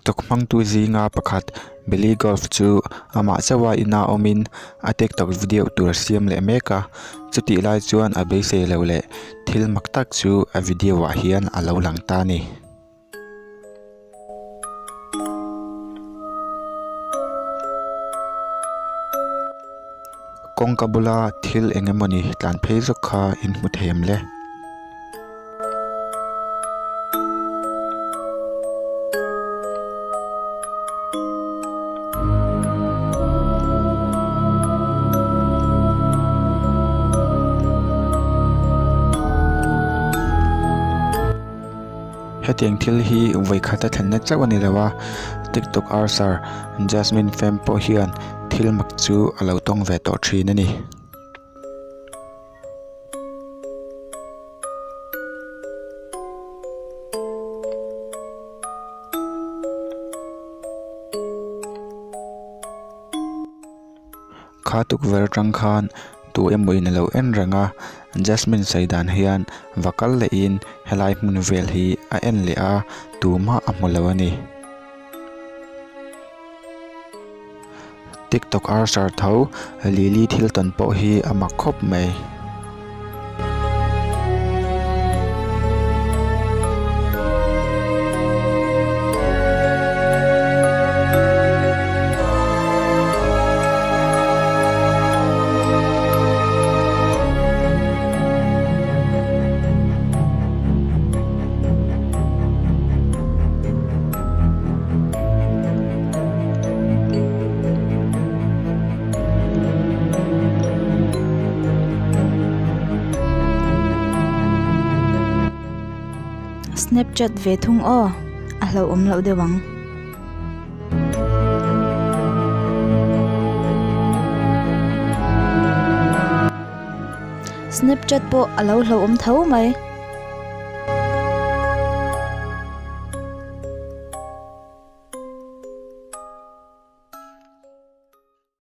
TikTok hmangtu zinga pakhat Billy Golf chu amah chauha ina awmin a TikTok video tur a siam leh mek a, chutih lai chuan a beisei lo leh thil mak tak chu a video ah hian a lo lang ta a ni. Kawngka bula thil eng emawni tlan phei zawk kha in hmu thei em le? Hetiang thil hi vawikhat a thlenna chauh a ni lo a, TikTok arser Jasmine Fam pawh hian thil mak chu a lo tawng ve tawh thin a ni. Kha tukverh atang khan tu emaw in alo en reng a, Jasmine sawi dan hian va kal leh in helai hmun vel hi a en leh a tumah a hmu lo a ni. Tiktok archer tho Lily thil tawn pawh hi a mak khawp mai. Snapchat ve thung aw, a hlauhawm loh deuh ang. Snapchat pawh a lo hlauhawm tho mai.